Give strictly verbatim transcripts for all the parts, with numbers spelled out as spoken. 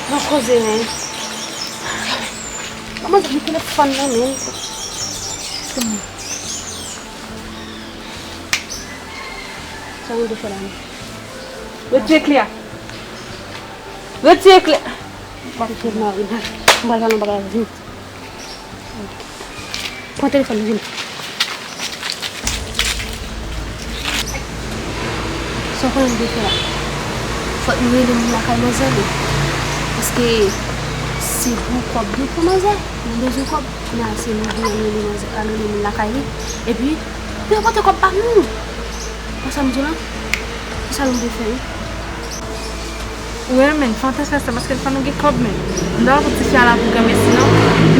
Bon koze, men. Kòman sa gen telefòn nan, men? Sa nou te fè la, men? Retire kle a. Retire kle. Mwen pral pale yon bagay avè w. Pran telefòn nan, vini. Sa w konnen m te fè la? Fòk m rele moun lakay manzè, wi. Paske se pou kòb li pou manzè. Nou bezwen kòb. Kounye a se nou ki al rele manzè, al rele moun lakay li. Epi, pou yo pote kòb ba nou. Wè sa m di w la? Se sa nou dwe fè, wi. Wi, men, fò w te fè sa, paske l fè nou gen kòb, men. M ta pa pou tifi a la pou granmesi, non.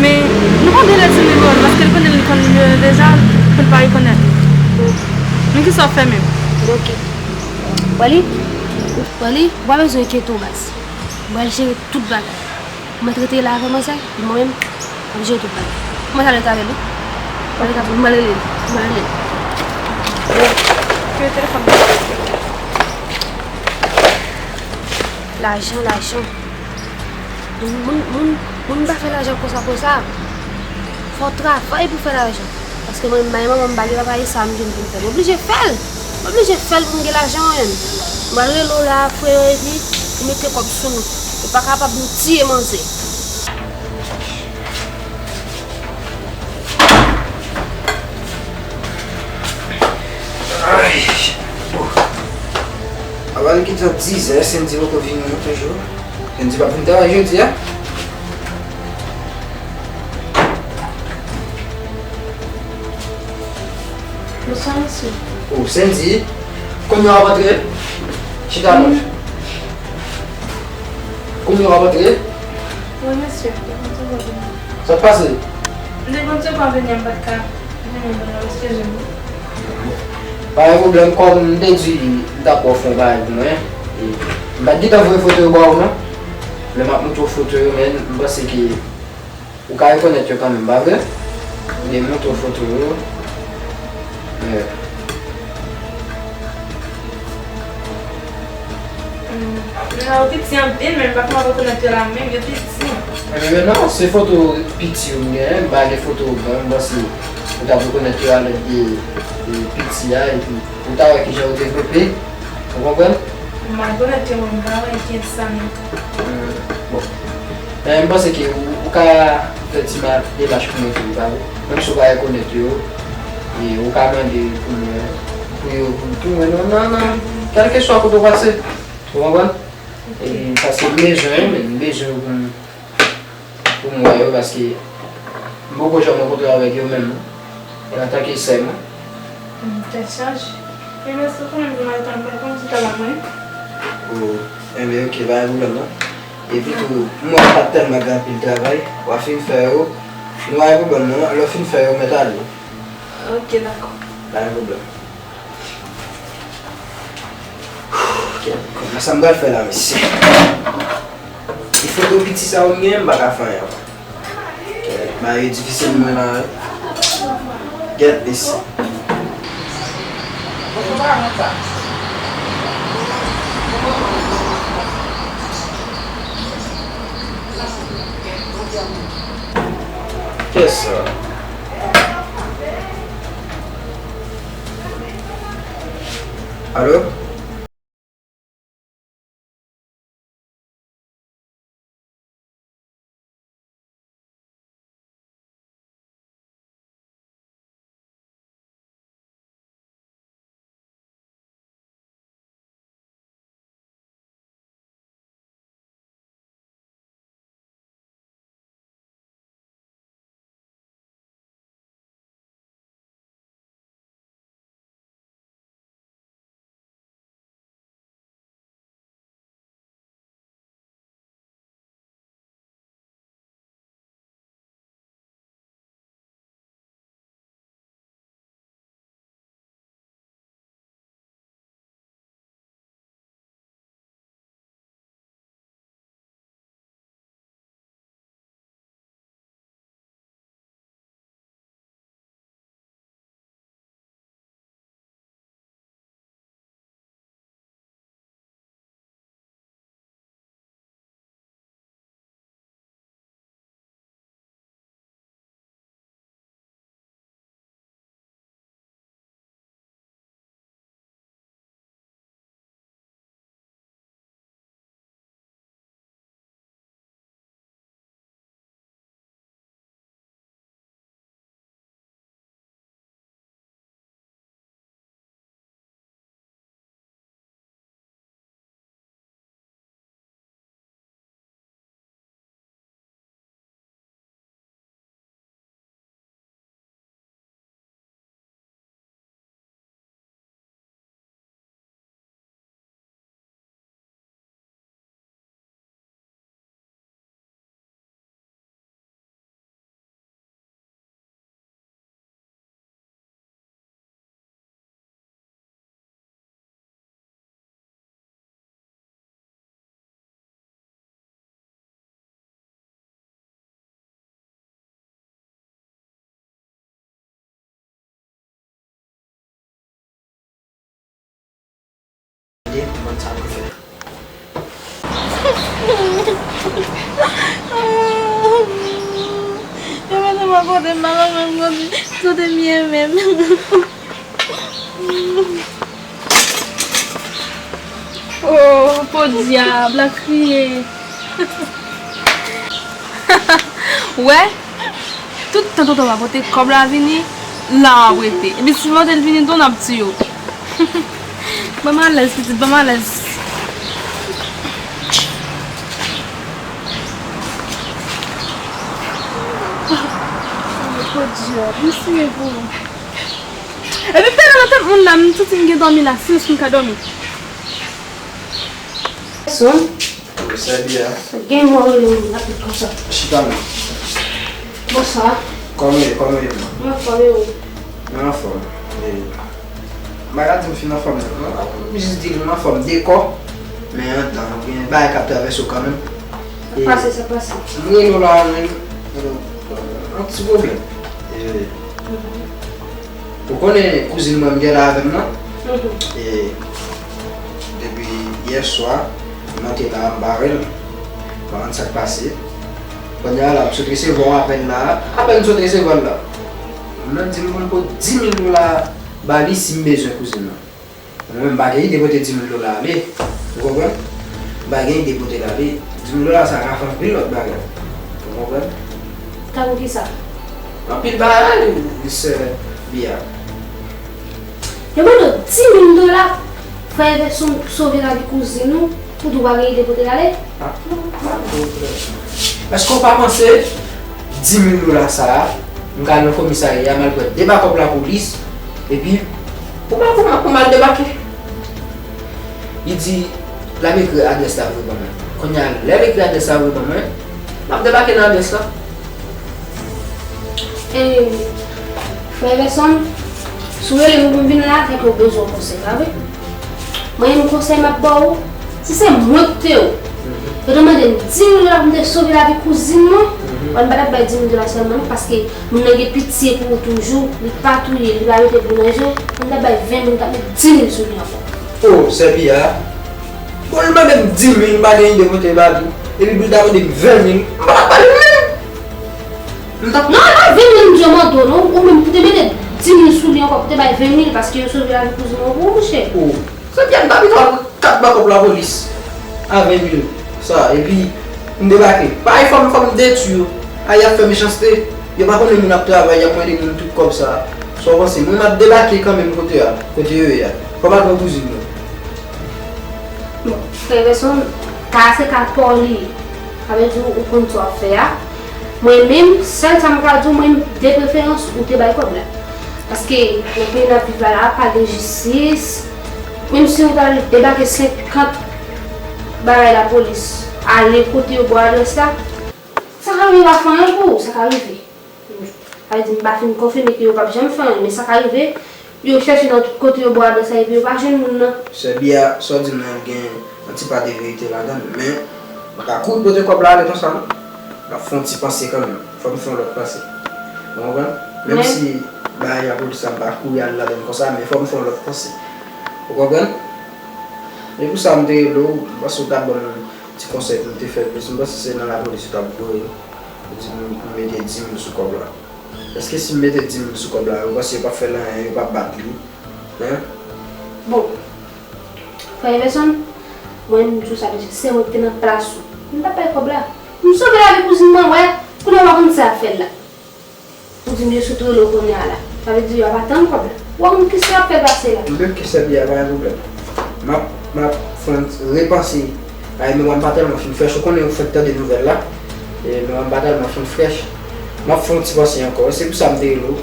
Men, nou pa bezwen di nimewo l, paske li konnen li konn nimewo l deja, pou l pa rekonèt li. Men kisa w fè menm? Ok. Wè li? Wè li? Ou pa bezwen enkyete w, baz. Mwen pral jere tout bagay. Mwen trete la avè manzè, mwen menm, mwen jere tout bagay. Mwen pral rete avè l, wi. Mwen pral rete avè l, mwen pral rele l, mwen pral rele l. Ke telefòn nan. Lajan, lajan. Moun, moun, moun, moun pa fè lajan konsa, konsa. Fò w travay pou w fè lajan. Paske mwen, m bay manman m bagay, papa, e sa m jwenn pou m fè. M oblije fè l. M oblije fè l pou m gen lajan, mwen menm. M pral rele w la, frè yo, epi ou mete kòb sou nou. Yo pa kapab nou tiye manzè. Ay, oh. Avan li kite dizè, Sendy poko vini non toujou. Sendy p ap vin travay jodi a. Bonswa, mesye. Oh, Sendy. Kounye a w ap antre? Chita non. Kounye a w ap antre? Wi, mesye. Te konn se pwoblèm. Sa k pase? M te konn se pa vini, m pa t ka vini, bon, eskize m. Pa gen pwoblèm, kòm m te di, m t ap wè w fè yon bagay pou mwen. E m pa t gentan voye foto yo ba w, non. Lè m ap montre w foto yo, men m panse ke ou ka rekonèt yo kanmenm, pa vre? M te montre w foto yo. Men, hmm, men yo piti anpil, men m pa t rekonèt yo la menm, yo piti. Ebyen, non, se foto piti yo m genyen, m pa gen foto gran, m panse ou t ap rekonèt yo alèd de, de piti a, epi ou ta wè kijan yo devlope, ou konprann? M pa rekonèt yo, mwen, m pa wè kiyès sa menm. Hmm, bon. Men m panse ke ou, ou ka fè ti ma-, demach pou mwen tou, pa vre? Menm si ou pa rekonèt yo, e ou ka mande pou mwen, pou yo, pou, pou mwen, nan, nan, nan, kèlkeswa kote w pase. Ou konprann? Ok. E, paske m bezwen, men m bezwen pou m, pou m wè yo, paske m poko janm rankontre avèk yo menm, non. E antanke sè mwen. Hmm, tèt chaje. Men mèsi kanmenm pou m al tann, mwen konn ti tala mwen. Oh, enben, ok, pa gen pwoblèm, non. Epi tou, m wè w pa t tèlman gen anpil travay, w a fin fè yo, nou pa gen pwoblèm, non. Lè w fin fè yo, mèt ale. Ok, dakò. Pa gen pwoblèm. Kòman sa m pral fè la, mesye? E foto piti sa yo m genyen, m pa ka fè anyen ankò. Bagay yo difisil mwen la, wi. Gèt, mesye. Kiyès sa? Alo? Mwen sa mwen fè. Yo mete mwen kote m pa konn menm kote, kote m ye menm. Oh, podyab, l ap kriye. Wè, tout tan tonton pa pote kòb la vini, la w ap rete. Epi si l pote l vini tou, n ap tiye w. Ban m alèz, pitit, ban m alèz. Podyab, m siye pou ou. Epi m te nan tèt moun la, m santi m gen dòmi la, si m ka dòmi. Son. Sa byen. Gen mò rele m rapid konsa. Chita non. Bonswa. Kòman w ye? Kòman w ye? Mwen anfòm, e ou? Mwen anfòm. E, m pa ka di m fin anfòm non. M jis di m anfòm de kò. Men anndan, gen bagay k ap travèse w kanmenm. Sa pase, sa pase. M rele w la, men, yon ti pwoblèm. E, Ou konnen kouzin mwen m gen la avè m nan? Mhm. E depi yè swa, m monte la, m pa wè l. M pa konn sa k pase. Kounye a la, m sot resevwa yon apèl la. Apèl m sot resevwa l la. Moun nan di m pou m pote dis mil dola ba li si m bezwen kouzin nan. Mwen menm, m pa gen ide pote dis mil dola ale. Ou konprann? M pa gen ide pote l ale. Dis mil dola sa ka fè anpil lòt bagay. Ou konprann? Tankou kisa? Anpil bagay, sè Bia. Yo mande w dis mil dola, frè Everson sove lavi kouzin ou, ou di w pa gen ide pote l ale? Ah, pa gen pwoblèm. Èske w pa panse dis mil dola sa a, m ka al nan komisarya, m al pran de bakòp lapolis, epi pou m, pou m, pou m al debake? Li di l ap ekri adrès la vre ban mwen. Kounye a, lè l ekri adrès la vre ban mwen, m ap debake nan adrès la. E, frè Everson, si w rele m pou m vin la, se ke w bezwen yon konsèy, pa vre? Mwen menm konsèy m ap ba w, si se mwen ki te ou, yo te mande m dis mil dola pou m te sove lavi kouzin mwen, mwen m pa t ap bay dis mil dola sèlman non, paske moun nan gen pitye pou ou toujou, li pa touye, li pa mete bri nan je w, mwen m t ap bay ven mil, m t ap met dis mil sou li ankò. Oh, sè Bia, bon, li mande m dis mil, m pa gen ide pote ba li, epi pou l ta mande m ven mil, m pa t ap ba li menm. M t ap... Non, e pa ven mil m di yo mande w non, ou menm pou te mete dis mil sou li ankò, pou te bay ven mil, paske yo sove lavi kouzin mwen pou ou, monchè. Oh. Sè Bia, m t abitye al pran kat bakòp lapolis a ven mil sa, epi m debake. Parèy fò m, fò m detwi yo. A, y ap fè mechanste. Yo pa konnen moun ap travay, y ap mande moun tout kòb sa. Sa w panse? Mwen, m ap debake kanmenm kote a, kote yo ye a. Fò m al pran kouzin mwen. Bon, frè Everson, ka a se ka pa w li ye. Sa vle di ou konn sa w ap fè a. Mwen menm, sèl sa m ka di w, mwen, de preferans, ou te bay kòb la. Paske nan peyi n ap viv la, la pa gen jistis. Menm si ou t al debake senkant bagay lapolis, ale kote yo ba w adrès la, sa ka rive pa fè anyen pou ou, sa ka rive. Sa vle di m pa fin konfime ke yo p ap janm fè anyen, men sa ka rive, yo chèche nan tout kote yo ba w adrès la epi yo pa jwenn moun nan. Sè Bia, sa w di m nan gen yon ti pa de verite ladan l, men m pa ka kouri pote kòb la ale konsa non. M ap fè yon ti panse kanmenm. Fò m fè yon lòt panse. Ou konprann? Menm si bagay lapolis la, m pa kouri al ladan l konsa, men fò m fè yon lòt panse. Ou konprann? E pou sa m te rele w, m panse w t ap ban m yon ti konsèy pou m te fè plis. M panse se nan lapolis yo t ap voye m. Yo di m pou m mete dis mil sou kòb la. Èske si m mete dis mil sou kòb la, ou panse yo p ap fè l anyen, yo p ap bat li? Hein? Bon, frè Everson, mwen, m di w sa, mesye, se mwen ki te nan plas ou, m t ap bay kòb la. M sove lavi kouzin mwen, wè, kounye a w pa konn sa y ap fè l la. Ou di m yo sot rele w kounye a la. Sa vle di yo ap atann kòb la. W ap konn kisa y ap fè pase la. M byen, kisa ki a, pa gen pwoblèm. M ap, m ap fè yon ti repanse. Ay, memwa m pa tèlman fin frèch. Ou konnen ou fèk tande nouvèl la. E memwa m pa tèlman fin frèch. M ap fè yon ti panse ankò. Se pou sa m te rele w.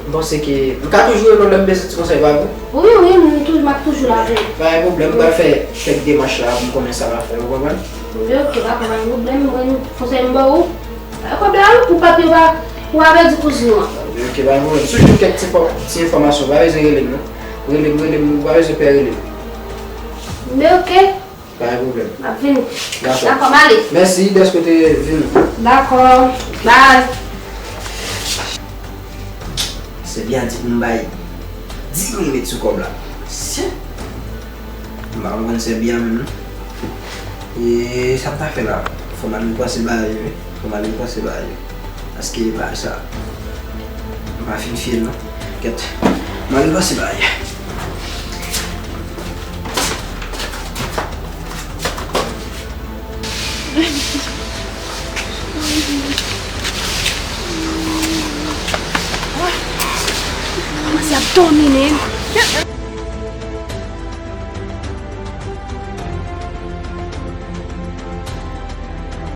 M panse ke m ka toujou rele w lè m bezwen ti konsèy, pa vre? Wi, wi, m toujou, m ap toujou la pou ou. Pa gen pwoblèm, m pral fè kèk demach la pou m konnen sa m ap fè, ou konprann? Wi, ok, pa gen pwoblèm, mwen, konsèy m ba ou. Kòb la, wi, pou pa, pou pa, pou pa pèdi kouzin ou an. Ok, pa gen pwoblèm. Si w jwenn kèk ti fò-, ti enfòmasyon, pa bezwen rele m, non. Rele m, rele m, ou pa bezwen pè rele m. Men ok. Pa gen pwoblèm. M ap vini. Dakò. Dakò, m ale. Mèsi dèske w te vini. Dakò. Bye. Se byen di pou m bay dis mil met sou kòb la. Sye. M pa konprann sèbi a menm non. E sa m ta fè la? Fò m al repanse bagay yo wi. Fò m al repanse bagay yo. Paske bagay sa, m pa fin fyè l non. Kèt, m al repanse bagay. Kòmanse ap domine m.